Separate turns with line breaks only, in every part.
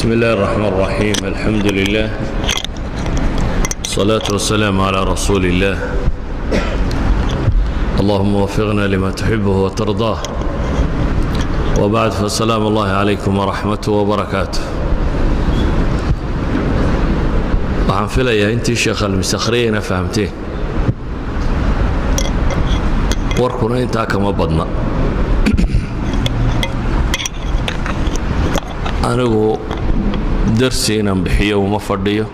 بسم الله الرحمن الرحيم، الحمد لله، والصلاة والسلام على رسول الله. اللهم وفقنا لما تحبه وترضاه. وبعد، فسلام الله عليكم ورحمته وبركاته. Waxaan filayaa intii sheekh almisakhriyana fahamteen, warkuna intaa kama badna. Anigu darsi inaan bixiyo uma fadhiyo,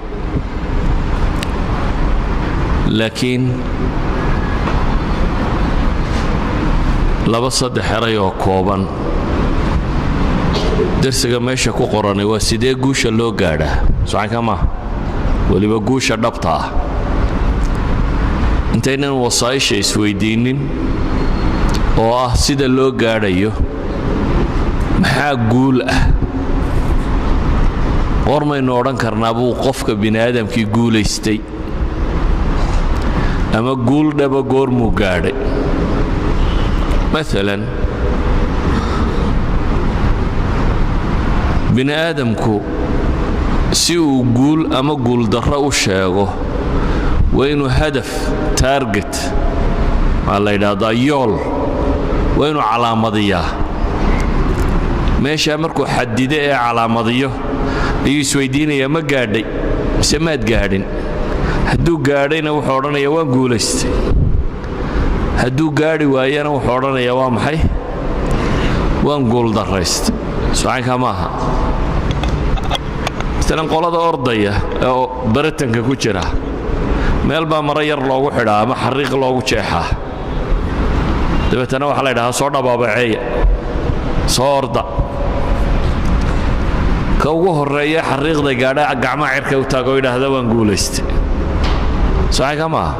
laakiin laba saddex eray oo kooban. Darsiga meesha ku qoranay waa sidee guusha loo gaadhaa, socanka maaha, weliba guusha dhabta ah. Intaynan wasaa'isha isweydiinnin oo ah sida loo gaadhayo, maxaa guul ah? Qormaynu odhan karnaa buu qofka bini aadamkii guulaystay ama guul dhaba goormuu gaadhay? Maalan, bini aadamku si uu guul ama guuldarro u sheego, waa inuu hadaf, target waxaa la yidhaahdaa, yool, waa inuu calaamadiyaa. Meeshaa markuu xadido ee calaamadiyo ayuu isweydiinayaa: ma gaadhay mise maad gaadhin? Hadduu gaadhayna wuxuu odhanayaa waan guulaystay. Hadduu gaadhi waayana wuxuu odhanayaa waa maxay? Waan guuldarraystay. Socankaa maaha. Maalan, qolada ordaya ee baritanka ku jira, meel baa maro yar loogu xidhaa ama xariiq loogu jeexaa. Dabeetana waxaa la ydhahaa soo dhabaabaceeya, soo orda. Ka ugu horreeya xariiqda gaadha gacmaha cirka u taagoo yidhaahda waan guulaystay. Socanka maaha.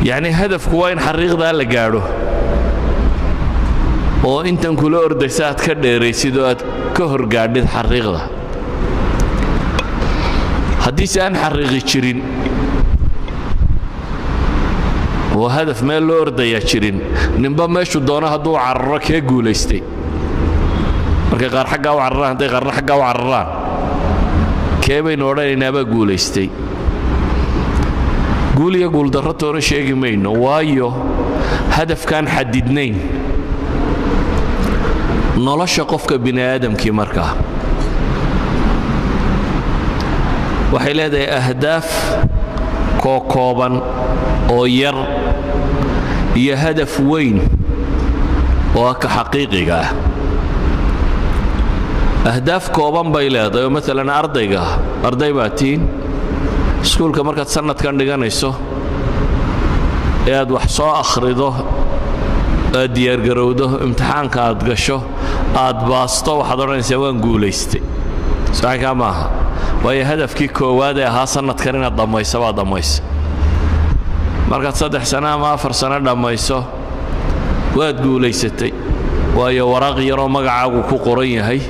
Yacnii, hadafku waa in xariiqdaa la gaadho oo intan kula ordaysa aad ka dheeraysid oo aad ka horgaadhid xariiqda. Haddiise aan xariiqi jirin oo hadaf meel loo ordayaa jirin, ninba meeshuu doono hadduu cararo, kee guulaystay? Markay qaar xaggaa u cararaan, hadday qaarna xaggaa u cararaan, kee baynu odhanaynaabaa guulaystay? Guul iyo guuldarro toona sheegi mayno, waayo hadafkaan xadidnayn. Nolosha qofka bini aadamkii markaa waxay leedahay ahdaaf kookooban oo yar iyo hadaf weyn oo ah ka xaqiiqiga ah. Ahdaaf kooban bay leedahay oo maalan ardayga, arday baa tiin, iskuulka markaad sannadkan dhiganayso ee aad wax soo akhrido, aad diyaargarowdo, imtixaanka aad gasho, aad baasto, waxaad odhanaysaa waan guulaystay. Socankaa maaha, waayo hadafkii koowaad ee ahaa sannadkan inaad dhammayso baa dhammaysa. Markaad 3 sano ama 4 sano dhammayso, waad guulaysatay, waayo waraaq yaroo magacaagu ku qoran yahay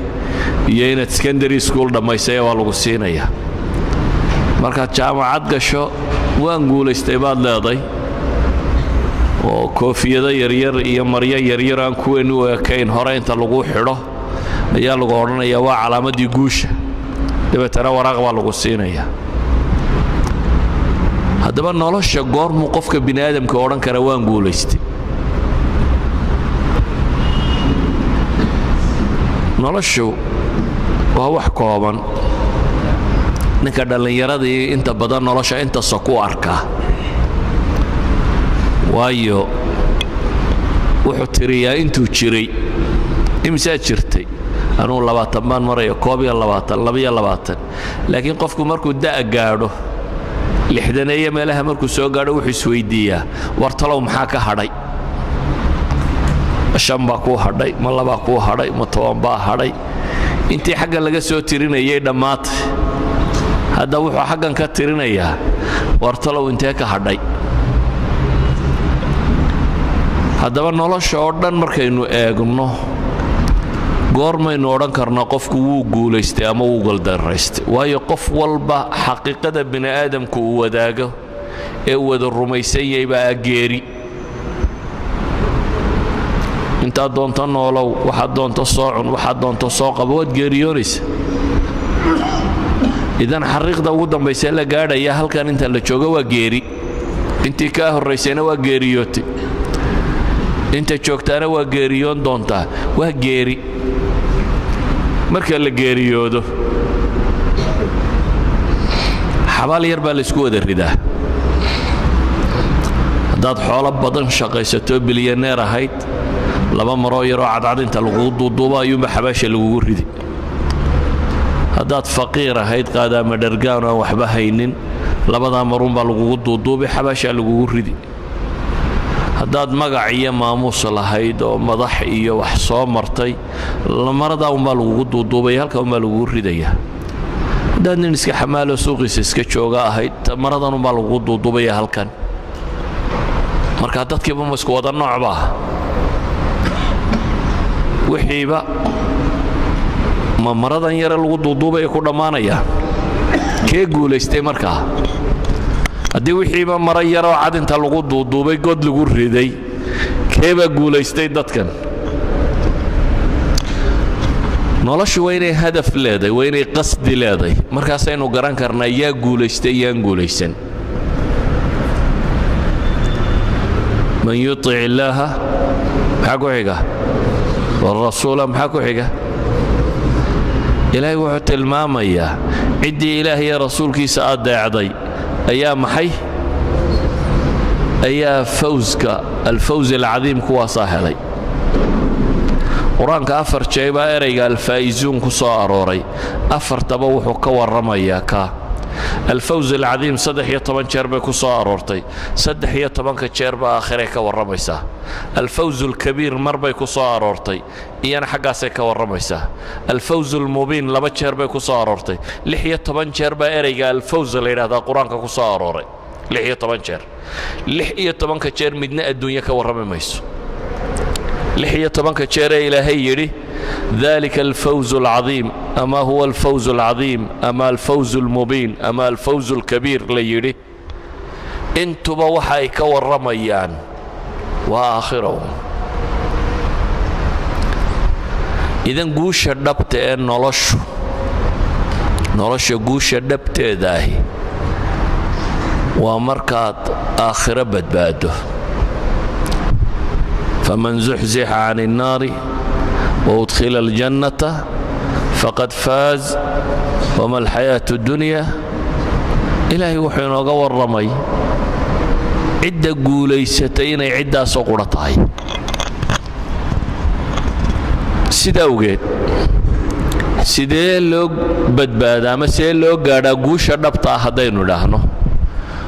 iyo inaad secondary school dhammaysay waa lagu siinayaa. Markaad jaamacad gasho, waan guulaystay baad leeday, oo koofiyado yaryar iyo maryo yaryar aan kuweyn u ekayn hore inta laguu xidho ayaa lagu odhanayaa waa calaamaddii guusha. Dabeetana waraaq baa lagu siinayaa. Haddaba, nolosha goormuu qofka bini aadamka odhan kara waan guulaystay? Noloshu waa wax kooban. Ninka dhallinyaradii inta badan nolosha intasa ku arkaa, waayo wuxuu tiriyaa intuu jiray. Imisaa jirtay? Anugu 20 baan maraya, 21, 22. Laakiin qofku markuu da' gaadho, lixdaneeyo meelaha markuu soo gaadho, wuxuu isweydiiyaa: war talow maxaa ka hadhay? Ma shan baa kuu hadhay? Ma labaa kuu hadhay? Ma 10 baa hadhay? Intii xaggan laga soo tirinayay dhammaatay. Hadda wuxuu xaggan ka tirinayaa: war talow intee ka hadhay? Haddaba, nolosha oo dhan markaynu eegno, goormaynu odhan karnaa qofku wuu guulaystay ama wuu guuldaraystay? Waayo, qof walba xaqiiqada bini aadamku uu wadaago ee uu wada rumaysan yahay baa geeri. Intaad doonto noolow, waxaad doonto soo cun, waxaad doonto soo qabo, waad geeriyoonaysa. Idan xariiqda ugu dambaysa la gaadhaya halkan inta la joogo waa geeri. Intii kaa horraysayna waa geeriyootay, inta joogtaana waa geeriyoon doontaa. Waa geeri. Marka la geeriyoodo, xabaal yar baa laysku wada ridaa. Haddaad xoolo badan shaqaysato, bilyaneer ahayd, laba maroo yaroo cadcad inta lagugu duuduubo ayuunba xabaasha lagugu ridi. Haddaad faqiir ahayd, qaadaama dhargaan aan waxba haynin, labadaa maruunbaa lagugu duuduubay, xabaashaa lagugu ridi. Haddaad magac iyo maamuus lahayd oo madax iyo wax soo martay, maradaa unbaa lagugu duuduubaya, halkaa unbaa lagugu ridaya. Haddaad nin iska xamaaloo suuqiisa iska jooga ahayd, maradan unbaa lagugu duuduubaya halkan. Marka dadkiiba ma isku wada noocbaa? Wixiiba ma maradan yare lagu duuduubaya ku dhammaanaya? Kee guulaystay markaa haddii wixiiba mara yaroo cadinta lagu duuduubay god lagu riday? Keebaa guulaystay dadkan? Noloshu waa inay hadaf leedahay, waa inay qasdi leedahay. Markaasaynu garan karnaa yaa guulaystay, yaan guulaysan. Man yutic illaaha, maxaa ku xiga? Warasuula, maxaa ku xiga? Ilaahay wuxuu tilmaamayaa ciddii Ilaah iyo rasuulkiisa adeecday ayaa maxay? Ayaa fawska, alfawz alcadiim, kuwaasaa helay. Qur-aanka afar jeer baa erayga alfaa'izuun ku soo arooray. Afartaba wuxuu ka warramayaa ka alfawz alcadiim. 13 jeer bay ku soo aroortay. 13-ka jeer baa aakhiray ka warramaysaa. Alfawz alkabiir mar bay ku soo aroortay, iyana xaggaasay ka warramaysaa. Alfawz almubiin laba jeer bay ku soo aroortay. 16 jeer baa erayga alfawz la yidhahdaa qur-aanka ku soo arooray, 16 jeer. 16-ka jeer midna adduunye ka warrami mayso. 16-ka jeeree Ilaahay yidhi dalika alfawz alcadiim ama huwa alfawz alcadiim ama alfawz almubiin ama alfawz alkabiir la yidhi, intuba waxa ay ka warramayaan waa aakhiro. Idan guusha dhabta ee noloshu, nolosha guusha dhabteeda ahi waa markaad aakhiro badbaado. Faman zuxzixa can الnaari waudkhila اljannata faqad faaz, wama alxayaaة اddunya. Ilaahay wuxuu inooga warramay cidda guulaysatay inay ciddaasoo qudha tahay. Sida awgeed, sidee loo badbaadaa ama sidee loo gaadhaa guusha dhabta ah? Haddaynu idhaahno,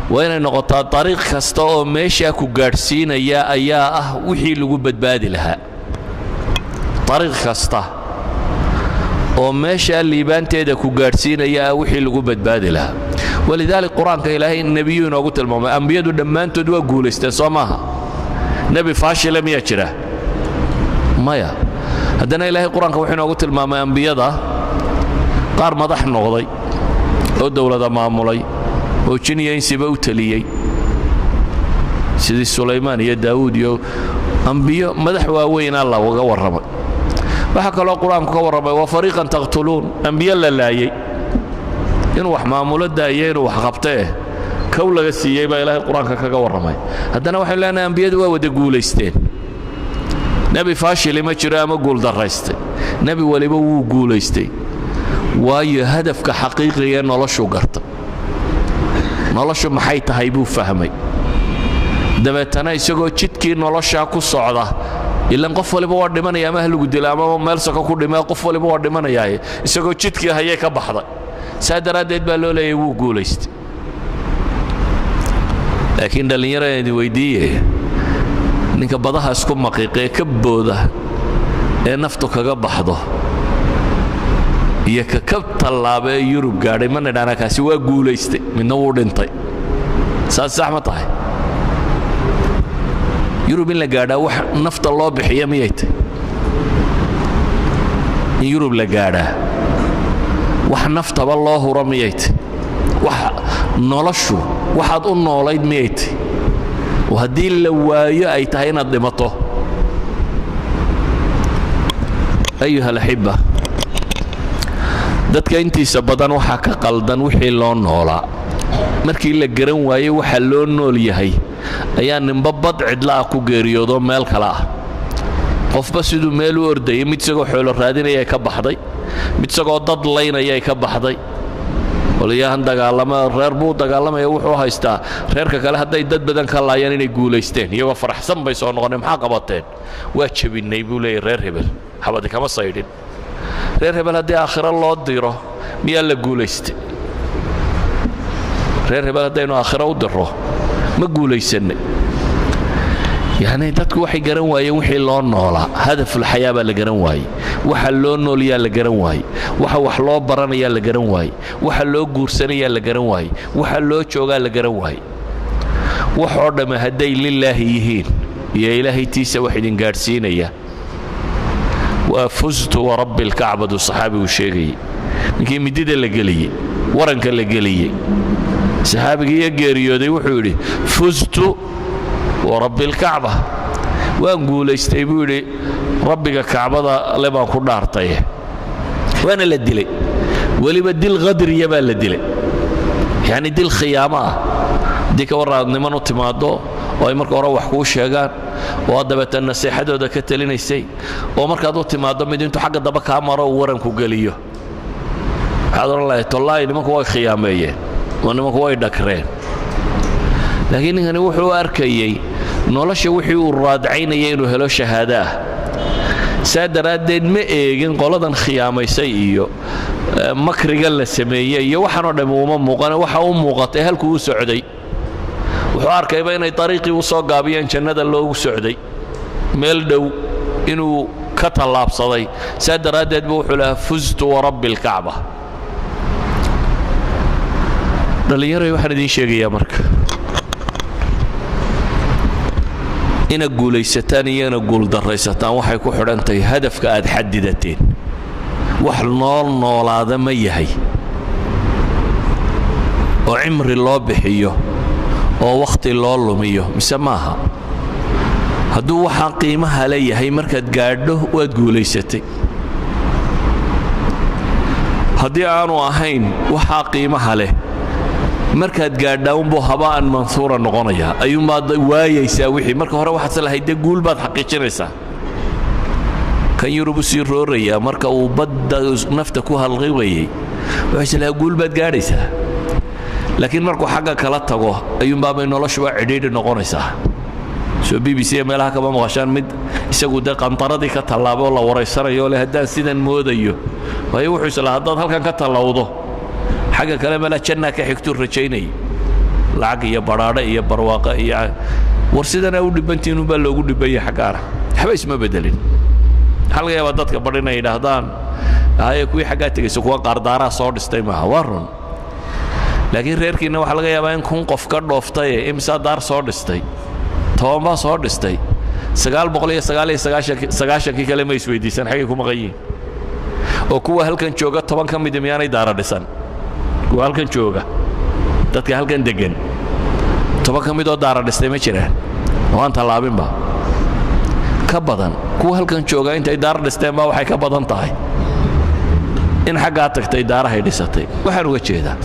waa inay noqotaa dariiq kasta oo meeshaa ku gaadhsiinaya ayaa ah wixii lagu badbaadi lahaa. Dariiq kasta oo meeshaa liibaanteeda ku gaadhsiinaya ah wixii lagu badbaadi lahaa. Walidaalik, qur-aanka Ilaahay nebiyuu inoogu tilmaamay. Ambiyadu dhammaantood waa guulaysteen, soo maaha? Nebi faashila miyaa jira? Maya. Haddana Ilaahay qur-aanka wuxuu inoogu tilmaamay ambiyada qaar madax noqday oo dowlada maamulay oo jin iyo insiba u taliyey, sidii Sulaymaan iyo Daawuud iyo ambiyo madax waaweynaa looga warramay. Waxaa kaloo qur-aanku ka warramay wa fariiqan taqtuluun, ambiyo la laayey. Inuu wax maamulo daaye, inuu wax qabtee kow laga siiyey baa Ilaahay qur-aanka kaga warramay. Haddana waxaynu leenahay ambiyadu waa wada guulaysteen. Nebi faashili ma jiro ama guuldarraystay. Nebi waliba wuu guulaystay, waayo hadafka xaqiiqiga ee noloshuu gartay, noloshu maxay tahay buu fahmay. Dabeetana isagoo jidkii noloshaa ku socda, ilan qof waliba waa dhimanaya, ama halagu dila amaba meel soko ku dhime, qof waliba waa dhimanayaaye, isagoo jidkii hayay ka baxday. Saa daraaddeed baa loo leeyay wuu guulaystay. Laakiin dhallinyaraan idin weydiiye, ninka badaha isku maqiiqee ka booda ee naftu kaga baxdo iyo ka ka tallaaba ee Yurub gaadhay, ma nidhaana kaasi waa guulaystay? Midna wuu dhintay. Saas sax ma tahay? Yurub in la gaadhaa wax nafta loo bixiya miyay tahy? In Yurub la gaadhaa wax naftaba loo huro miyay tahy? Wax noloshu waxaad u noolayd miyay tahy oo haddii la waayo ay tahay inaad dhimato? أيها الأحبة, dadka intiisa badan waxaa ka qaldan wixii loo noolaa. Markii la garan waayey waxa loo nool yahay, ayaa ninba bad cidla ah ku geeriyoodoo meel kale ah. Qofba siduu meel u ordayay, mid isagoo xoolo raadinaya ka baxday, mid isagoo dad laynaya ka baxday. Qolyahan dagaalama, reer buu dagaalamaya, wuxuu haystaa reerka kale hadday dad badan ka laayaan inay guulaysteen. Iyagoo faraxsan bay soo noqoneen. "Maxaa qabateen?" "Waa jebinnay," buu leeyahy, "reer hebel xabadi kama saydhin." Reer hebel haddii aakhiro loo diro, miyaa la guulaystay? Reer hebel haddaynu aakhiro u diro, ma guulaysannay? Yacni dadku waxay garan waayeen wixii loo noolaa. هدف الحياة baa la garan waayey. Waxa loo noolyaa la garan waayey. Waxa wax loo baranayaa la garan waayey. Waxa loo guursanayaa la garan waayey. Waxa loo joogaa la garan waayey. Waxoo dhamme hadday lilaahi yihiin iyo Ilaahay tiisa wax idin gaadhsiinaya, waa فزت ورب الكعبة du saxaabigu sheegayey. Ninkii midida la geliyey, waranka la geliyey, saxaabigii iyo geeriyooday, wuxuu yidhi: "فزت ورب الكعبة." "Waan guulaystay," buu yidhi, "Rabbiga Kacbada le baan ku dhaartaye." Waana la dilay, weliba dil qadriya baa la dilay, yacni dil khiyaamo ah. Haddii ka warraad niman u timaaddo oo ay marka hore wax kuu sheegaan, oo aad dabeetana nasiixadooda ka talinaysay, oo markaad u timaaddo mid intuu xagga daba kaa maro uu waranku geliyo, waxaad odhan lahayd: "Tollaahi, nimanku way khiyaameeyeen oo nimanku way dhagreen." Laakiin ninkani wuxuu u arkayey nolosha wixii uu raadcaynaya inuu helo shahaado ah. Saa daraaddeed ma eegin qoladan khiyaamaysay iyo makrigan la sameeyey iyo waxaanoo dhammi uma muuqane. Waxa u muuqatay halkuu u socday. Wuxuu arkayba inay dariiqii u soo gaabiyeen jannada loogu socday, meel dhow inuu ka tallaabsaday. Saa daraaddeed bu wuxuu lahaa: "فزت ورب الكعبة." Dhallinyaroy, waxaan idiin sheegayaa marka, ina guulaysataan iyo ina guuldarraysataan waxay ku xidhantahay hadafka aad xadidateen. Wax nool noolaada ma yahay oo cimri loo bixiyo oo wakhti loo lumiyo, mise maaha? Hadduu waxaa qiimaha leeyahay, markaad gaadho waad guulaysatay. Haddii aanu ahayn waxaa qiimaha leh, markaad gaadhaa unbuu هباء منثورا noqonayaa, ayuunbaad waayaysaa wixii marka hore waxaad se lahayd dee guul baad xaqiijinaysaa. Kan Yurub u sii roorayaa, marka uu badda nafta ku halqibayay, wuxuu is lahaa guul baad gaadhaysaa. Laakiin markuu xagga kala tago, ayuunbaabay noloshuba cidhiidhi noqonaysaa. Soo BBC meelaha kama maqashaan mid isagu dee qantaradii ka tallaabay oo la waraysanayo oo le haddaan sidan moodayo? Waayo, wuxuu islahaa haddaad halkan ka tallawdo, xagga kale meelaa jannaa ka xigtuu rajaynayay, lacag iyo badhaadhe iyo barwaaqo iyo war. Sidanaa u dhibbantiinunbaa loogu dhibanya xaggaana, waxba isma beddelin. Waxaa laga yaabaa dadka badh inay yidhaahdaan: "Haye, kuwii xaggaa tegaysa kuwa qaardaaraha soo dhistay maaha." Waa run, laakiin reerkiinna waxaa laga yaabaa in 1000 qof ka dhooftaye, imsaa daar soo dhistay? 10 baa soo dhistay. 999kii kale ma isweydiisan xaggay ku maqan yihiin? Oo kuwa halkan jooga 10 ka midi miyaanay daara dhisan? Kuwa halkan jooga, dadka halkan deggan, 10 ka midoo daara dhistay ma jiraan oo aan tallaabinba? Ka badan. Kuwa halkan jooga intay daar dhisteen baa waxay ka badan tahay in xaggaa tagtay daarahay dhisatay. Waxaan uga jeedaa,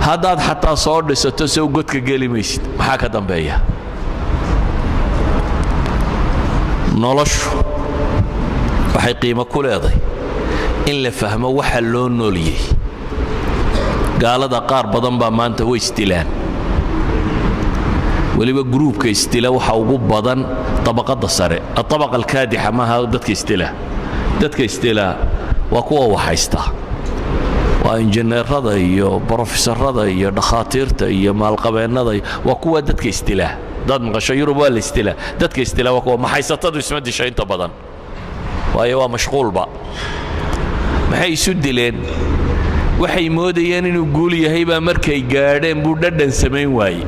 haddaad xataa soo dhisato, sow godka geli maysid? Maxaa ka dambeeya? Noloshu waxay qiimo ku leedahay in la fahmo waxa loo nooliyey. Gaalada qaar badan baa maanta way isdilaan. Weliba gruubka isdila waxa ugu badan dabaqadda sare, الطبقة الكادحة. Maaha dadka isdila. Dadka isdilaa waa kuwa waxaysta, waa injineerada iyo brofesorada iyo dhakhaatiirta iyo maalqabeennada. Waa kuwa dadka isdilaa. Haddaad maqasho Yurub waa la isdilaa, dadka isdilaa waa kuwa maxaysatadu. Isma disho inta badan, waayo waa mashquulba. Maxay isu dileen? Waxay moodayeen inuu guul yahay baa markay gaadheen buu dhadhan samayn waayey.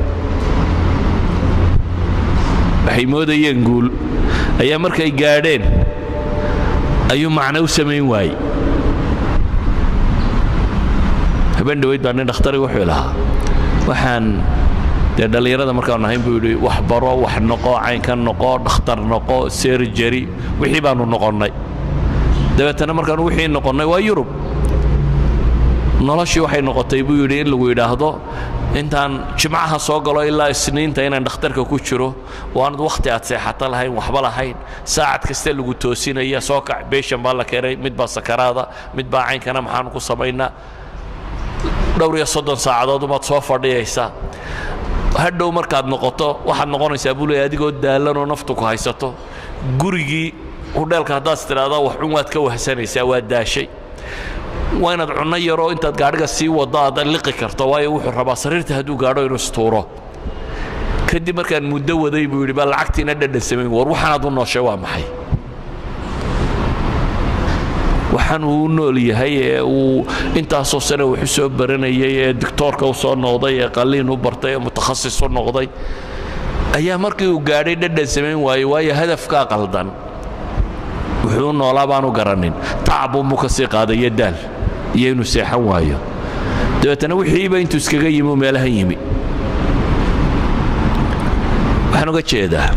Waxay moodayeen guul ayaa markay gaadheen ayuu macno u samayn waayey. Habeen dhaweyd baa nin dhakhtari wuxuu lahaa: "Waxaan dee dhallinyarada markaanu ahayn," buu yidhi, "wax baro, wax noqo, caynka noqo, dhakhtar noqo, surgery, wixii baanu noqonnay." Dabeetana markaan wixii noqonnay waa Yurub, noloshii waxay noqotay, buu yidhi, in lagu yidhaahdo intaan Jimcaha soo galo ilaa Isniinta inaan dhakhtarka ku jiro, waanad wakhti aad seexato lahayn, waxba lahayn, saacad kasta lagu toosinaya, soo kac, patient baa la keenay, mid baa sakaraada, mid baa caynkana, maxaanu ku samaynaa? Dhowr iyo 30 saacadood umaad soo fadhiyaysaa. Hadhow markaad noqoto waxaad noqonaysaa, buu leeyahay, adigoo daallanoo naftu ku haysato. Gurigii hudheelka haddaad is tidhaahdaa wax cun, waad ka wahsanaysaa, waad daashay. Waa inaad cunno yaroo intaad gaadhiga sii waddo aad liqi karto, waayo wuxuu rabaa sariirta hadduu gaadho inuu istuuro. Kadib markaan muddo waday, buu yidhi, baa lacagtiina dhadhan samayn. War waxaanaad u nooshay waa maxay? Waxaan uu u nool yahay ee uu intaasoo sane wax u soo baranayay, ee doctoorka u soo noqday, ee qalliin u bartay, ee mutakhasis u noqday, ayaa markii uu gaadhay dhadhan samayn waayey, waayo hadafkaa qaldan. Wuxuu u noolaa baanu garanin. Tacab buu ka sii qaaday iyo daal iyo inuu seexan waayo. Dabeetana wixiiba intuu iskaga yimi uu meelahan yimi. Waxaan uga jeedaa,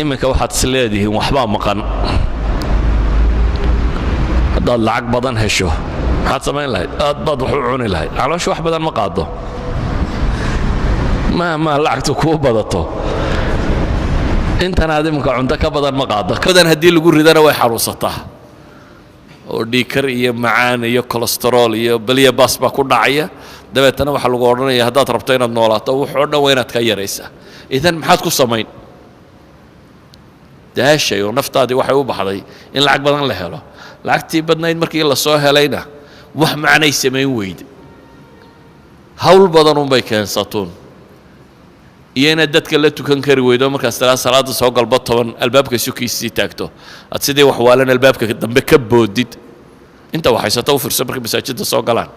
iminka waxaad is leedihiin waxbaa maqan. Haddaad lacag badan hesho, maxaad samayn lahayd? Aad baad wax u cuni lahayd. Caloosha wax badan ma qaado mahmaa lacagtu kuu badato. Intanaad iminka cunto ka badan ma qaado. Badan haddii lagu ridana way xanuunsataa, oo dhiigkar iyo macaan iyo kolestarool iyo beliya baas baa ku dhacaya. Dabeetana waxaa lagu odhanaya, haddaad rabto inaad noolaato, wuxoo dhan waa inaad ka yaraysaa. Idan maxaad ku samayn? Daashay oo naftaadii waxay u baxday in lacag badan la helo. Lacagtii badnayd markii la soo helayna wax macnay samayn weyde. Hawl badanunbay keensatuun iyo inaad dadka la tukan kari weydo. Markaas talaa salaadda soo galba, 10 albaabka sukiisii taagto, aad sidii wax waalan albaabka dambe ka boodid. Inta waxaysato u fiirso, markay masaajidda soo galaan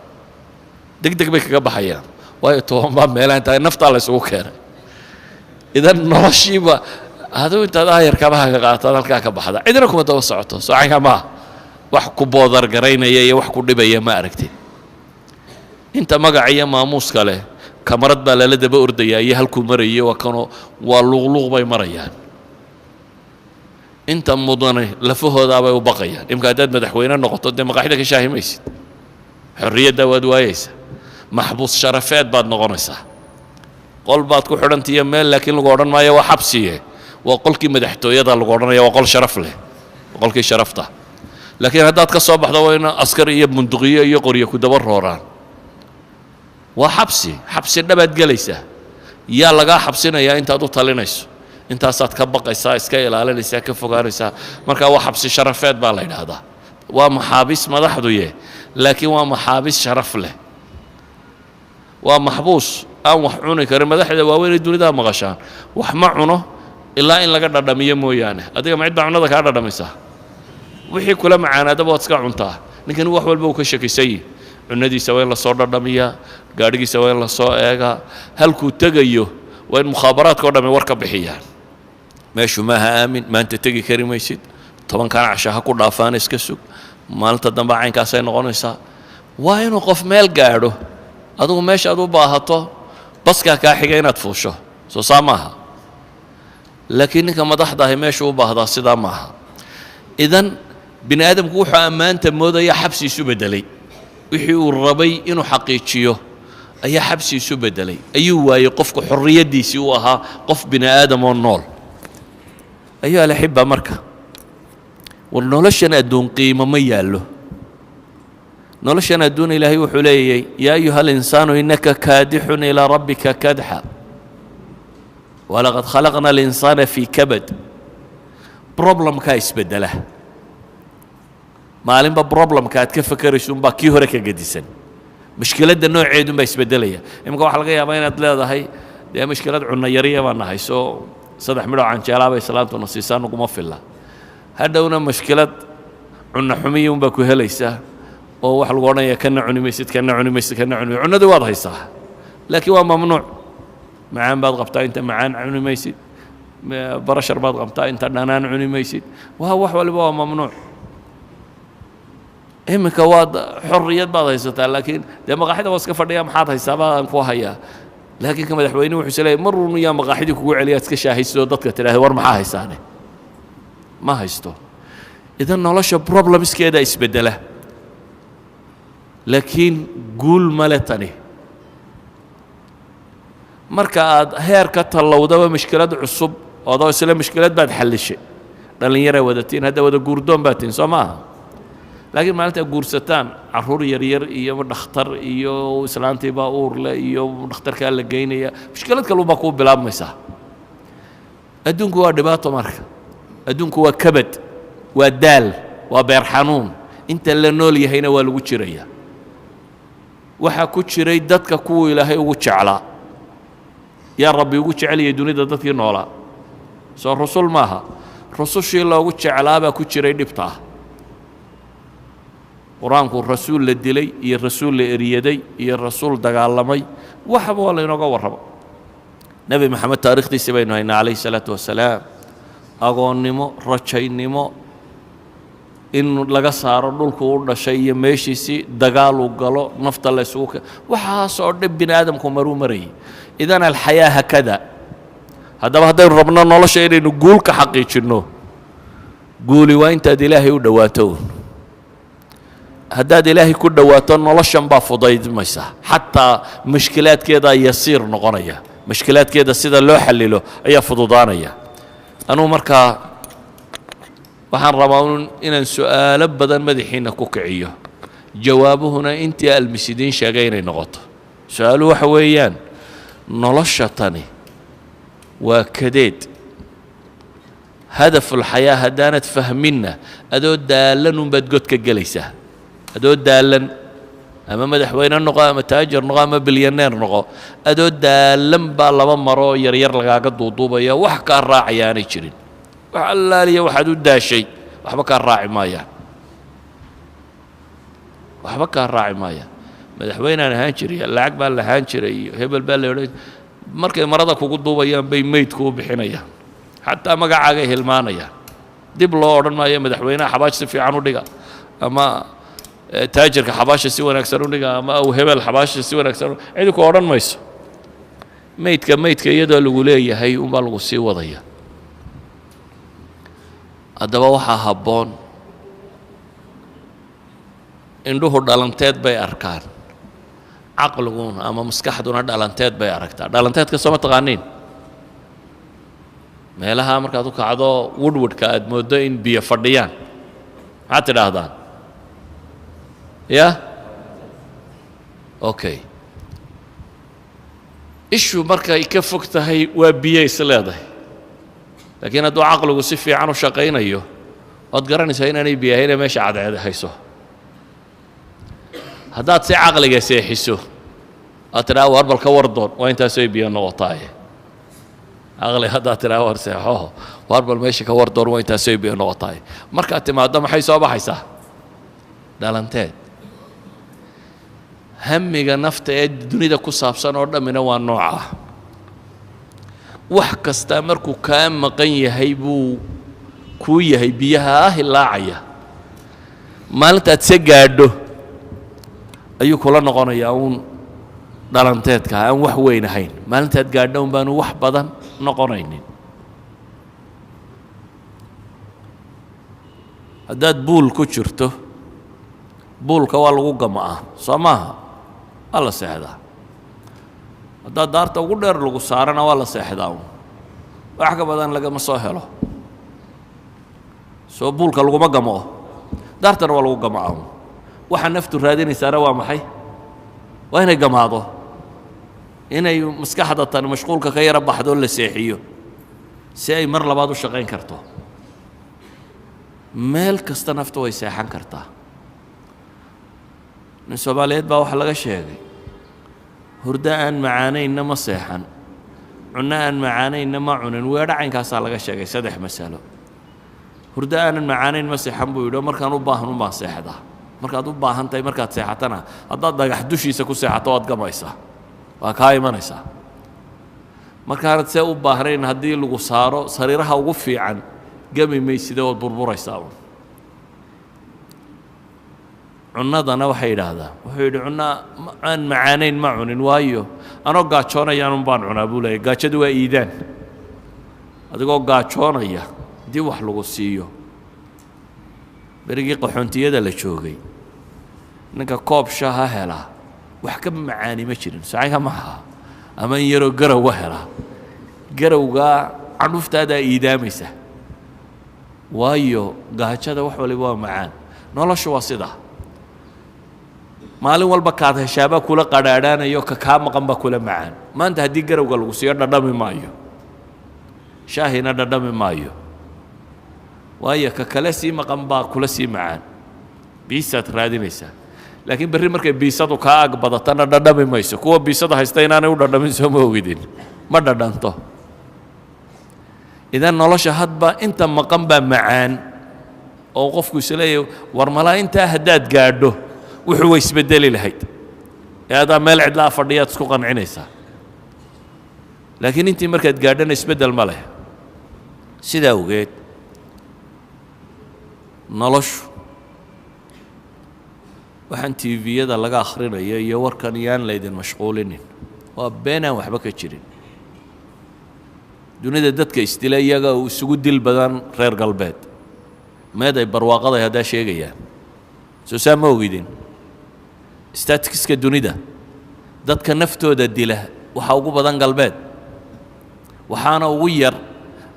deg deg bay kaga baxayaan, waayo 10 baa meelaha intaa naftaa la isugu keenay. Idan noloshiiba adigu intaad aayar kabaha ka qaataad halkaa ka baxda, cidina kuma daba socoto. Socanka maaha, wax ku boodar garaynaya iyo wax ku dhibaya ma aragtid. Inta magaca iyo maamuuska leh kamarad baa lala daba ordayaa iyo halkuu marayay, waa kanoo waa luuqluuq bay marayaan. Inta mudane lafahoodaabay u baqayaan. Imka haddaad madaxweyne noqoto, dee maqaaxida ka shaahi maysid, xorriyadda waad waayaysaa, maxbuus sharafeed baad noqonaysaa, qol baad ku xidhantiyo meel, laakiin lagu odhan maayo waa xabsiye, waa qolkii madaxtooyada lagu odhanaya, waa qol sharaf leh, waa qolkii sharafta. Laakiin haddaad ka soo baxdo, waa in askar iyo bunduqiyo iyo qoryo ku daba rooraan. Waa xabsi, xabsi dhabaad gelaysaa. Yaa lagaa xabsinayaa? Intaad u talinayso intaasaad ka baqaysaa, iska ilaalinaysaa, ka fogaanaysaa. Marka waa xabsi sharafeed baa la yidhaahdaa. Waa maxaabiis madaxduye, laakiin waa maxaabiis sharaf leh. Waa maxbuus aan wax cuni karin. Madaxda waaweyn ee dunida maqashaan wax ma cuno ilaa in laga dhadhamiyo mooyaane. Adiga ma cid baa cunada kaa dhadhamaysaa? Wixii kula macaanaadaba waad iska cuntaa. Ninkani wax walba uu ka shakisan yihi. Cunadiisa waa in lasoo dhadhamiyaa, gaadhigiisa waa in lasoo eegaa, halkuu tegayo waa in mukhaabaraadka o dhamme war ka bixiyaan. Meeshu maaha aamin, maanta tegi kari maysid, 10-kan casha ha ku dhaafaan, iska sug, maalinta dambe caynkaasay noqonaysaa. Waa inuu qof meel gaadho, adigu meeshaad u baahato baskaa kaa xiga inaad fuusho, soo saa maaha? Laakiin ninka madaxda ahi meeshu u baahdaa sidaa maaha. Idan bini aadamku wuxuu ammaanta moodaya xabsi isu beddelay. Wixii uu rabay inuu xaqiijiyo ayaa xabsi isu beddelay. Ayuu waayey qofku xorriyaddiisii u ahaa qof bini aadam oo nool. Ayuha alaxiba, marka war noloshan adduun qiimo ma yaallo. Noloshan adduun Ilaahay wuxuu leeyay: يا أيها الإنسان إنك كادح إلى ربك كدحا ولقد خلقنا الإنسان في كبد. Problemkaa isbeddela maalinba, problemka aad ka fakerayso unbaa kii hore ka gedisan, mushkiladda nooceedunbaa isbeddelaya. Iminka waxaa laga yaabaa inaad leedahay, dee mushkilad cunno yariya baa nahay, soo saddex midhoo canjeelaabay islaantuna siisaa, naguma filla. Hadhowna mushkilad cunno xumiya unbaa ku helaysaa, oo waxa lagu odhanaya kana cuni maysid, kana cuni maysid, kana cuni maysid. Cunnadii waad haysaa, laakiin waa mamnuuc. Macaan baad qabtaa, inta macaan cuni maysid. Barashar baad qabtaa, inta dhanaan cuni maysid. Waa wax waliba waa mamnuuc. Iminka waad xorriyad baad haysataa, laakiin dee maqaaxida waa iska fadhiya, maxaad haysaa baan ku hayaa. Laakiin ka madaxweyne wuxuu is leeyahy mar run yaa maqaaxidii kugu celiya, iska shaahaysidoo dadka tidhahda, war maxaa haysaane? Ma haysto. Idan nolosha problemskeeda isbeddela, laakiin guul male tani. Marka aad heer ka tallowdaba, mushkilad cusub adoo isle mushkilad baad xallishay. Dhallinyaraa wadatiin hadda, wada guurdoon baad tihin, soo maaha? Laakiin maalintaa guursataan, carruur yaryar iyo dhakhtar iyo islaantii baa uurle iyo dhakhtarkaa la geynaya, mushkilad kalunbaa kuu bilaabmaysaa. Adduunku waa dhibaato. Marka adduunku waa kabad, waa daal, waa beer xanuun. Inta la nool yahayna waa lagu jiraya. Waxaa ku jiray dadka kuwuu Ilaahay ugu jeclaa. Yaa Rabbi ugu jeceliyay dunida dadkii noolaa? Soo rusul maaha? Rusushii loogu jeclaabaa ku jiray dhibta ah. Qur-aanku rasuul la dilay iyo rasuul la eryaday iyo rasuul dagaalamay, waxaba waa laynooga warramo. Nebi Maxamed taarikhdiisii baynu haynaa, calayhi salaatu wasalaam. Agoonnimo, rajaynimo, in laga saaro dhulku u dhashay iyo meeshiisii, dagaaluu galo, nafta la isugu ke, waxaasoo dhan bini aadamku maruu marayay. Idan alxayaa hakada. Haddaba haddaynu rabno nolosha inaynu guul ka xaqiijinno, guuli waa intaad Ilaahay u dhowaato. Haddaad Ilaahay ku dhowaato, noloshan baa fudaydmaysa, xataa mushkilaadkeedaa yasiir noqonaya, mushkilaadkeeda sida loo xallilo ayaa fududaanaya. Anugu markaa waxaan rabaa un inaan su'aalo badan madaxiinna ku kiciyo, jawaabuhuna intii almisidiin sheegay inay noqoto. Su-aaluhu waxa weeyaan: nolosha tani waa kadeed. Hadafulxayaa haddaanad fahminna, adoo daallan unbaad god ka gelaysaa, adoo daallan. Ama madaxweyne noqo, ama taajir noqo, ama bilyaneer noqo, adoo daallan baa laba maroo yaryar lagaaga duuduubaya. Wax kaa raacaya aanay jirin. Wax allaaliya waxaad u daashay waxba kaa raaci maayaan, waxba kaa raaci maayaan. Madaxweynaan ahaan jiray, lacag baan lahaan jiray iyo hebel baa la odhan, markay marada kugu duubayaan bay meydku u bixinayaan, xataa magacaagay hilmaanayaan. Dib loo odhan maayo madaxweynaha xabaash si fiican u dhiga, ama taajirka xabaasha si wanaagsan u dhiga, ama aw hebel xabaasha si wanaagsan. Cidi ku odhan mayso. Meydka meydka iyadoo lagu leeyahay unbaa lagu sii wadaya. Haddaba waxaa habboon, indhuhu dhalanteed bay arkaan, caqliguna ama maskaxduna dhalanteed bay aragtaa. Dhalanteedka soo ma taqaaniin? Meelaha markaad u kacdo wudhwudhka aad mooddo in biyo fadhiyaan, maxaad tidhaahdaan? Ya, okay. Ishu markay ka fog tahay waa biyo is leedahay, laakiin hadduu caqligu si fiican u shaqaynayo, waad garanaysaa inaanay biyo ahayne meesha cadceed hayso. Haddaad si caqliga seexiso, aad tidhaha war bal ka war doon, waa intaasay biyo noqotaaye. Caqli haddaad tidhaha war seexo, war bal meesha ka war doon, waa intaasay biyo noqotaaye. Markaad timaaddo, maxay soo baxaysaa? Dhalanteed. Hamiga nafta ee dunida ku saabsan oo dhammina waa noocah. Wax kastaa markuu kaa maqan yahay buu kuu yahay biyaha hilaacaya. Maalintaad se gaadho ayuu kula noqonayaa uun dhalanteedka aan wax weyn ahayn. Maalintaad gaadho un baanu wax badan noqonaynin. Haddaad buul ku jirto, buulka waa lagu gama'aa, soo maaha? Waa la seexdaa. Haddaad daarta ugu dheer lagu saarana, waa la seexdaa un, wax ka badan lagama soo helo. Soo buulka laguma gama'o? Daartana waa lagu gama'aa un. Waxa naftu raadinaysaana waa maxay? Waa inay gamaado, inay maskaxda tan mashquulka ka yara baxdo, la seexiyo si ay mar labaad u shaqayn karto. Meel kasta naftu way seexan kartaa. Nin Soomaaliyeed baa waxaa laga sheegay: hurdo aan macaanaynna ma seexan, cunno aan macaanaynna ma cunin. Weedho caynkaasaa laga sheegay. Saddex masalo: hurdo aanan macaanayn ma seexan buu yidhi, oo markaan u baahan un baan seexdaa. Markaad u baahan tahay markaad seexatana, haddaad dhagax dushiisa ku seexato, waad gamaysaa, waa kaa imanaysaa. Markaanad see u baahnayn, haddii lagu saaro sariiraha ugu fiican, gami mayside, waad burburaysaa un. Cunnadana waxay yidhaahdaa, wuxuu yidhi, cunno aan macaanayn ma cunin, waayo anoo gaajoonayaan un baan cunaa, buu leeyay. Gaajadu waa iidaan. Adigoo gaajoonaya haddii wax lagu siiyo Berigii qaxoontiyada la joogay, ninka koob shaha helaa wax ka macaani ma jirin, sacanka ma aha, ama in yaroo garowa helaa, garowgaa candhuftaadaa iidaamaysa, waayo gaajada wax waliba waa macaan. Noloshu waa sidaa, maalin walba kaad heshaabaa kula qadhaadhaanayo, ka kaa maqan baa kula macaan. Maanta haddii garowga lagu siiyo dhadhami maayo, shaahina dhadhami maayo, waayo ka kale sii maqan baa kula sii macaan. Biisaad raadinaysaa, laakiin berri markay biisadu kaa ag badatana dhadhami mayso. Kuwa biisada haysta inaanay u dhadhamin, soo ma ogidin? Ma dhadhanto. Idan nolosha hadba inta maqan baa macaan, oo qofku isleeyahy, war malaa intaa haddaad gaadho wuxuu way isbedeli lahayd, ee adaa meel cidlaa fadhiyaad isku qancinaysaa. Laakiin intii markaad gaadhana isbeddel ma leh. Sidaa awgeed noloshu waxaan TV-yada laga akhrinayo iyo warkan yaan laydin mashquulinin, waa beenaan waxba ka jirin. Dunida dadka isdila iyaga uu isugu dil badan reer galbeed, meed ay barwaaqaday haddaa sheegayaan. Soo saa ma ogidin? Statistics-ka dunida dadka naftooda dila waxaa ugu badan galbeed, waxaana ugu yar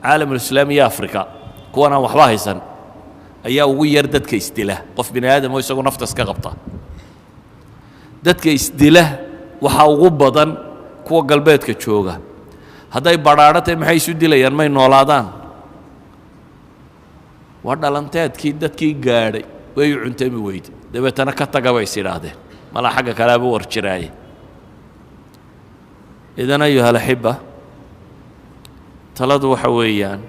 caalamulislaam iyo Africa. Kuwan aan waxba haysan ayaa ugu yar dadka isdila. Qof bini aadam oo isagu nafta iska qabta, dadka isdila waxaa ugu badan kuwa galbeedka jooga. Hadday badhaadho tahay, maxay isu dilayaan? May noolaadaan? Waa dhalanteedkii dadkii gaadhay way u cuntami weyde, dabeetana ka taga bay is idhaahdeen, malaa xagga kaleaba war jiraaye. Idan, أيها الأحبة, taladu waxa weeyaan,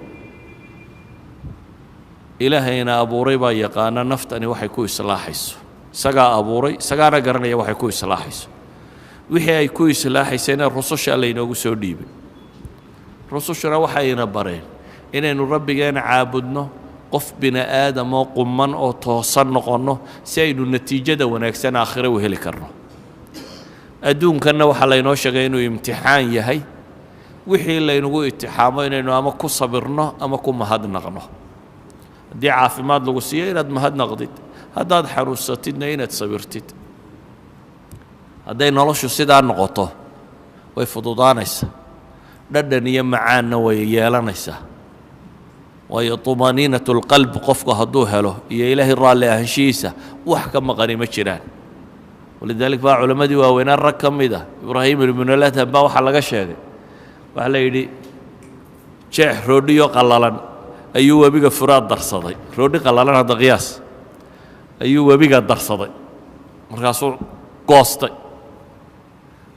Ilaahayna abuuray baa yaqaana naftani waxay ku islaaxayso. Isagaa abuuray, isagaana garanaya waxay ku islaaxayso. Wixii ay ku islaaxaysayna rususha laynoogu soo dhiibay. Rusushuna waxayna bareen inaynu Rabbigeena caabudno, qof bini aadamoo quman oo toosan noqonno, si aynu natiijada wanaagsan aakhire u heli karno. Adduunkanna waxaa laynoo sheegay inuu imtixaan yahay. Wixii laynagu itixaamo inaynu ama ku sabirno ama ku mahadnaqno. Haddii caafimaad lagu siiyo, inaad mahadnaqdid; haddaad xanuunsatidna, inaad sabirtid. Hadday noloshu sidaa noqoto, way fududaanaysaa, dhadhan iyo macaanna way yeelanaysaa, waayo طمأنينة القلب qofku hadduu helo iyo Ilaahay raalli ahaanshihiisa, wax ka maqani ma jiraan. ولذلك baa culammadii waaweynaa rag ka mid ah, Ibraahim ibnuladham, baa waxaa laga sheegay, waxaa la yidhi jeex roodhiyo qallalan ayuu webiga Furaad darsaday. Roodhi qallalan, hadda qiyaas, ayuu webiga darsaday, markaasuu goostay.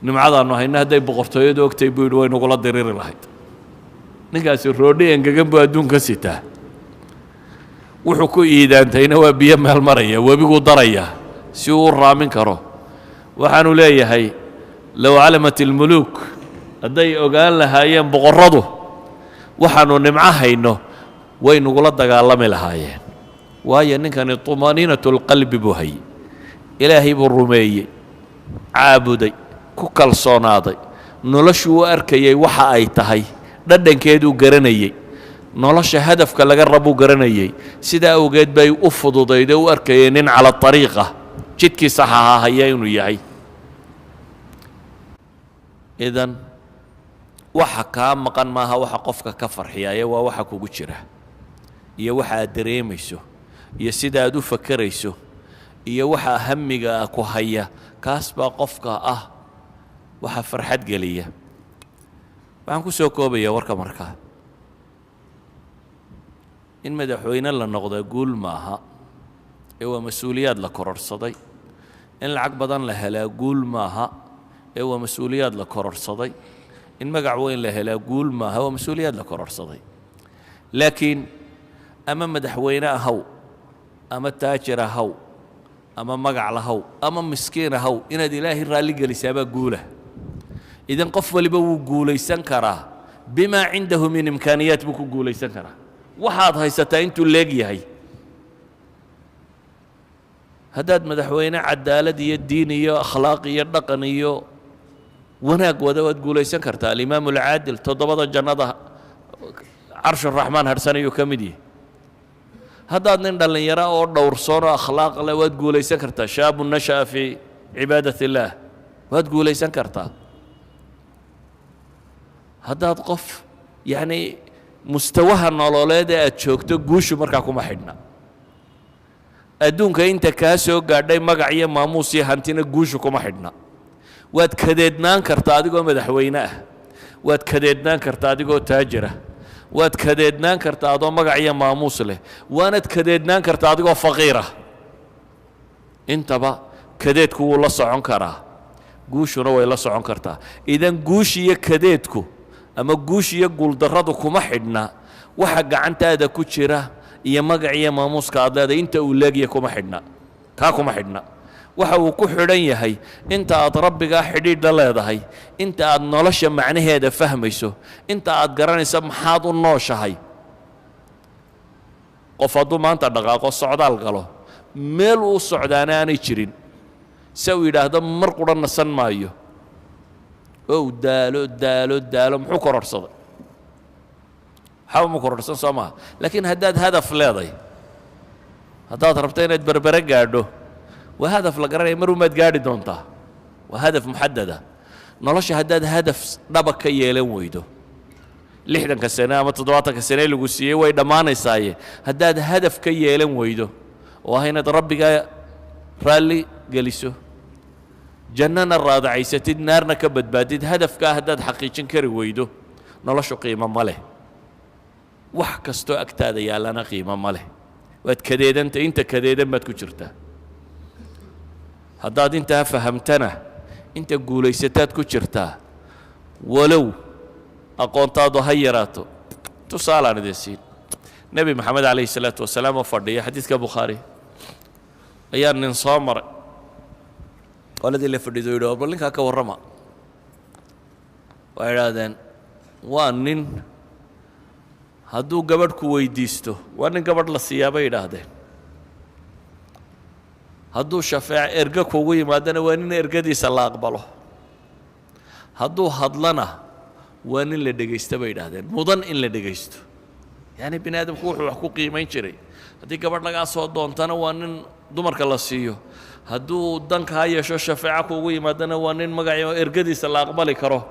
"Nimcadaannu hayna hadday boqortooyadu ogtay," buu yidhi, "way nagula diriri lahayd." Ninkaasi roodhi engegan buu adduunka sitaa, wuxuu ku iidaantayna waa biyo meel maraya, webiguu darayaa si uu u raamin karo. Waxaanu leeyahay, لو علمت الملوك, hadday ogaan lahaayeen boqorradu waxaannu nimco hayno, way nagula dagaalami lahaayeen. Waayo, ninkani طمأنينة القلب buu hayey, Ilaahay buu rumeeyey, caabuday, ku kalsoonaaday, noloshuu u arkayay waxa ay tahay, dhadhankeeduu garanayey, nolosha hadafka laga rabuu garanayey. Sidaa awgeed bay u fududayd oo u arkayay nin على طريقة, jidkii sax ahaa haya inuu yahay. Idan waxa kaa maqan maaha waxa qofka ka farxiyaaye, waa waxa kugu jira iyo waxa aad dareemayso iyo sida aad u fakerayso iyo waxa hamiga ku haya. Kaas baa qofka ah waxa farxad geliya. Waxaan ku soo koobaya warka markaa, in madaxweyne la noqdaa guul maaha ee waa mas-uuliyaad la kororhsaday. In lacag badan la helaa guul maaha ee waa mas-uuliyaad la kororhsaday. In magac weyn la helaa guul maaha, waa mas-uuliyaad la kororhsaday. Laakiin ama madaxweyne ahaw, ama taajir ahaw, ama magac lahaw, ama miskiin ahaw, inaad Ilaahay raalli gelisaabaa guula. Idan qof waliba wuu guulaysan karaa, بما عنده من إمكانيات buu ku guulaysan karaa. Waxaad haysataa intuu leeg yahay, haddaad madaxweyne cadaalad iyo diin iyo akhlaaq iyo dhaqan iyo wanaag wada, waad guulaysan kartaa. الإمام العادل, toddobada jannada عرش الرحمن harsanayuu ka mid yahay. Haddaad nin dhallinyaro oo dhowrsoon oo akhlaaq leh, waad guulaysan kartaa. شاب نشأ في عبادة الله, waad guulaysan kartaa. Haddaad qof, yacni, mustawaha nololeed ee aad joogto, guushu markaa kuma xidhna adduunka inta kaa soo gaadhay, magac iyo maamuus iyo hantina guushu kuma xidhna. Waad kadeednaan kartaa adigoo madaxweyne ah, waad kadeednaan kartaa adigoo taajira, waad kadeednaan kartaa adoo magac iyo maamuus leh, waanad kadeednaan kartaa adigoo faqiira. Intaba kadeedku wuu la socon karaa, guushuna way la socon kartaa. Idan guush iyo kadeedku ama guush iyo guuldarradu kuma xidhna waxa gacantaada ku jira iyo magac iyo maamuuska aad leedahay inta uu leegya. Kuma xidhna kaa, kuma xidhna. Waxa uu ku xidhan yahay inta aad Rabbigaa xidhiidh la leedahay, inta aad nolosha macnaheeda fahmayso, inta aad garanayso maxaad u nooshahay. Qof hadduu maanta dhaqaaqo, socdaal galo, meel uu socdaana aanay jirin, se uu yidhaahdo mar qura nasan maayo oo uu daalo, daalo, daalo, muxuu kororhsaday? Waxba ma kororhsan, soo maaha? Laakiin haddaad hadaf leeday, haddaad rabto inaad Berbere gaadho, waa hadaf la garanaya, mar umaad gaadhi doontaa, waa hadaf muxadada. Nolosha haddaad hadaf dhaba ka yeelan weydo, 60ka sane ama 70ka sane lagu siiyey way dhammaanaysaaye, haddaad hadaf ka yeelan weydo oo ah inaad Rabbigaa raalli geliso, jannana raadacaysatid, naarna ka badbaadid, hadafkaa haddaad xaqiijin kari weydo, noloshu qiimo ma leh, wax kastoo agtaada yaallana qiimo ma leh. Waad kadeedanta, inta kadeedan baad ku jirtaa. Haddaad intaa fahamtana, inta guulaysataad ku jirtaa, walow aqoontaadu ha yaraato. Tusaalaan idin siin. Nebi Maxamed calayhi salaatu wasalaam oo fadhiya, xadiidka Bukhaari, ayaa nin soo maray. Qoladii la fadhido yidhi: "Bal ninkaa ka warrama." Waxay idhaahdeen: "Waa nin hadduu gabadh ku weydiisto, waa nin gabadh la siiyaa," bay idhaahdeen. "Hadduu shafeec erge kugu yimaadana, waa nin ergadiisa la aqbalo. Hadduu hadlana, waa nin la dhegaysto," bay idhaahdeen, mudan in la dhegaysto. Yacni bini aadamku wuxuu wax ku qiimayn jiray: haddii gabadh lagaa soo doontana, waa nin dumarka la siiyo; hadduu dankaa yeesho, shafeeco kuugu yimaadana, waa nin magaci ergadiisa la aqbali karo;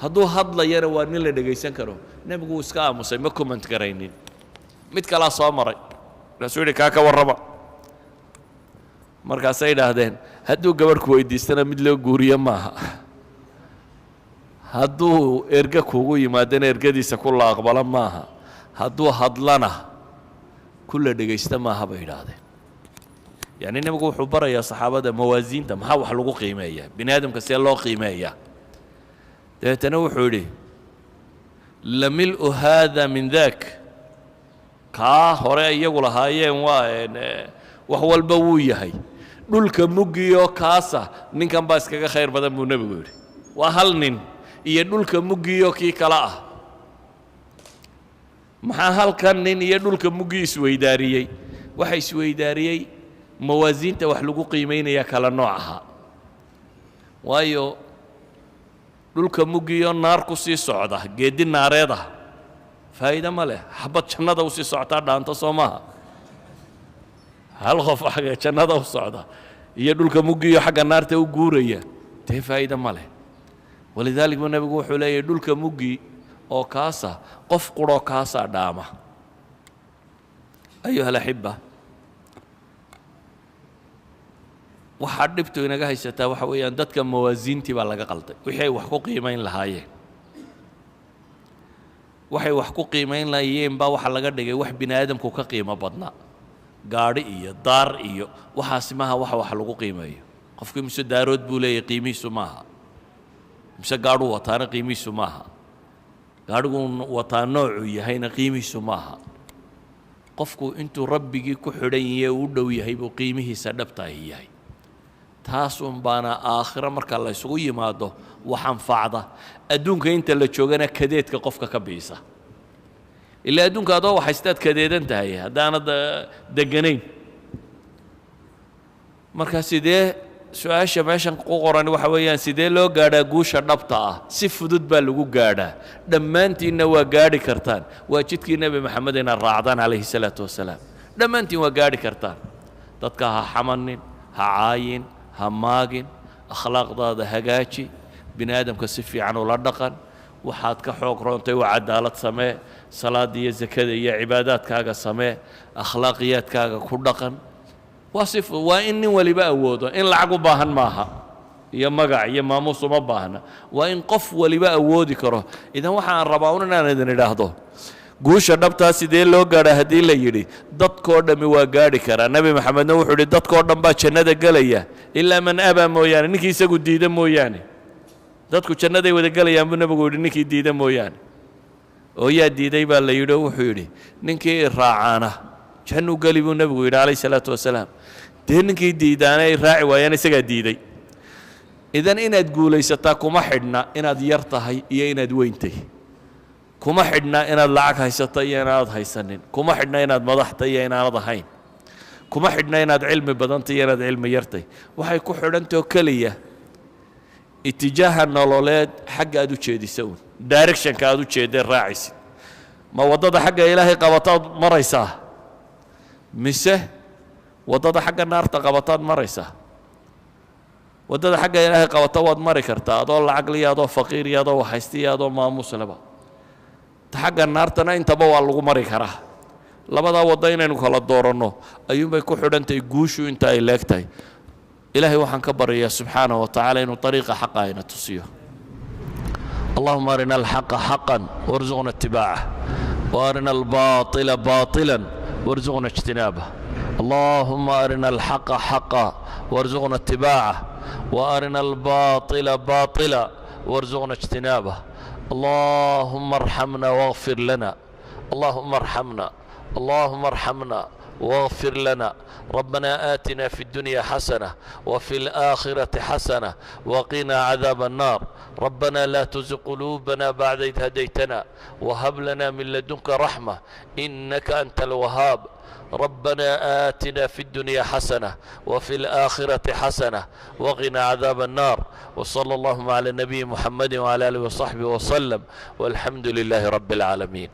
hadduu hadlayana, waa nin la dhegaysan karo. Nebigu wuu iska aamusay, ma comment garaynin. Mid kalaa soo maray. Markaasuu yidhi: "Kaa ka warrama." Markaasay idhaahdeen: "Hadduu gabadh ku weydiistana, mid loo guuriyo maaha; hadduu erge kuugu yimaadana, ergadiisa ku la aqbalo maaha; hadduu hadlana, ku la dhegaysta maaha," bay idhaahdeen. Yacni nebigu wuxuu barayaa saxaabada mawaasiinta, maxaa wax lagu qiimeeyaa, bini aadamka see loo qiimeeyaa. Dabeetana wuxuu yidhi: "لملء هذا من ذاك." Kaa hore iyagu lahaayeen waa wax walba wuu yahay, dhulka muggiyo kaasa ninkan baa iskaga khayr badan, buu nebigu yidhi. Waa hal nin iyo dhulka muggiyo kii kale ah. Maxaa halkan nin iyo dhulka muggii isweydaariyey? Waxa isweydaariyey mawaasiinta wax lagu qiimaynaya kala nooc ahaa. Waayo, dhulka muggiyo naar ku sii socda, geeddi naareed ah, faa'iide ma leh. Xabad jannada u sii socotaa dhaanto, soo maaha? Hal qof xagga jannada u socda iyo dhulka muggiyo xagga naarta u guuraya, dee faa'iide ma leh. ولذلك buu nebigu wuxuu leeyahy: dhulka muggi oo kaasa, qof quroo kaasaa dhaama. أيها الأحبة, waxaa dhibtu inaga haysataa waxa weeyaan dadka mawaasiintii baa laga qalday. Wixii ay wax ku qiimayn lahaayeen, waxay wax ku qiimayn lahaayeen baa waxaa laga dhigay wax bini aadamku ka qiimo badnaa. Gaadhi iyo daar iyo waxaasi maaha waxa wax lagu qiimeeyo. Qofku mise daarood buu leeyahay qiimihiisu maaha, mise gaadhuu wataana qiimihiisu maaha, gaadhiguu wataa noocuu yahayna qiimihiisu maaha. Qofku intuu Rabbigii ku xidhan yahe u dhow yahay buu qiimihiisa dhabtaahi yahay. Taas un baana aakhiro marka la isugu yimaado wax anfacda, adduunka inta la joogana kadeedka qofka ka biisa. Ilaa adduunka adoo waxaystaad kadeedan tahay haddaanad deganayn. Marka sidee, su-aasha meeshan ku qoran waxa weeyaan: sidee loo gaadhaa guusha dhabta ah? Si fudud baa lagu gaadhaa, dhammaantiinna waa gaadhi kartaan. Waa jidkii Nebi Maxamed inaad raacdaan calayhi salaatu wasalaam. Dhammaantiin waa gaadhi kartaan. Dadka ha xamanin, ha caayin, ha maagin, akhlaaqdaada hagaaji, bini aadamka si fiican ula dhaqan. Waxaad ka xoog roontay waa cadaalad samee, salaada iyo zakada iyo cibaadaadkaaga samee, akhlaaqiyaadkaaga ku dhaqan. Waa si waa in nin waliba awoodo. In lacag u baahan maaha iyo magac iyo maamuus uma baahna, waa in qof waliba awoodi karo. Idan waxaan rabaa un inaan idin idhaahdo, guusha dhabtaa sidee loo gaadhaa haddii la yidhi, dadkoo dhammi waa gaadhi karaa. Nebi Maxamedna wuxuu yidhi, dadkoo dhan baa jannada gelaya ilaa man abaa mooyaane, ninkii isagu diida mooyaane. Dadku jannaday wada gelayaan buu nebigu yidhi, ninkii diida mooyaane. Oo yaa diiday baa la yidhi, oo wuxuu yidhi, ninkii i raacaana jannuu geli buu nebigu yidhi calayhi salaatu wasalaam. Dee ninkii diidaana ay raaci waayaan isagaa diiday. Idan inaad guulaysataa kuma xidhna inaad yar tahay iyo inaad weyntay, kuma xidhna inaad lacag haysato iyo inaanad haysanin, kuma xidhna inaad madaxta iyo inaanad ahayn, kuma xidhna inaad cilmi badantay iyo inaad cilmi yartay. Waxay ku xidhantao keliya itijaaha nololeed xagga aad u jeedisa uun, directionka aad u jeeddee raacaysid. Ma waddada xagga Ilaahay qabataad maraysaa mise waddada xagga naarta qabataad maraysaa? Waddada xagga Ilaahay qabata waad mari kartaa adoo lacag liya, adoo faqiir iyo adoo waxaysta iyo adoo maamuus leba. Ta xagga naartana intaba waa lagu mari karaa. Labadaa waddo inaynu kala dooranno ayuunbay ku xidhantahay guushu inta ay leeg tahay. Ilaahay waxaan ka baryayaa subxaanaه wa tacaala inuu ariiqa xaqa ayna tusiyo. اللهم أرنا الحق حقا وارزقنا اتباعه، وأرنا الباطل باطلا وارزقنا اجتنابه. اللهم أرنا الحق حقا وارزقنا اتباعه، وأرنا الباطل باطلا وارزقنا اجتنابه. اللهم ارحمنا واغفر لنا، اللهم ارحمنا، اللهم ارحمنا واغفر لنا. ربنا آتنا في الدنيا حسنة وفي الآخرة حسنة وقنا عذاب النار. ربنا لا تزغ قلوبنا بعد إذ هديتنا وهب لنا من لدنك رحمة إنك أنت الوهاب. ربنا آتنا في الدنيا حسنة وفي الآخرة حسنة وقنا عذاب النار. وصلى اللهم على النبي محمد وعلى آله وصحبه وسلم، والحمد لله رب العالمين.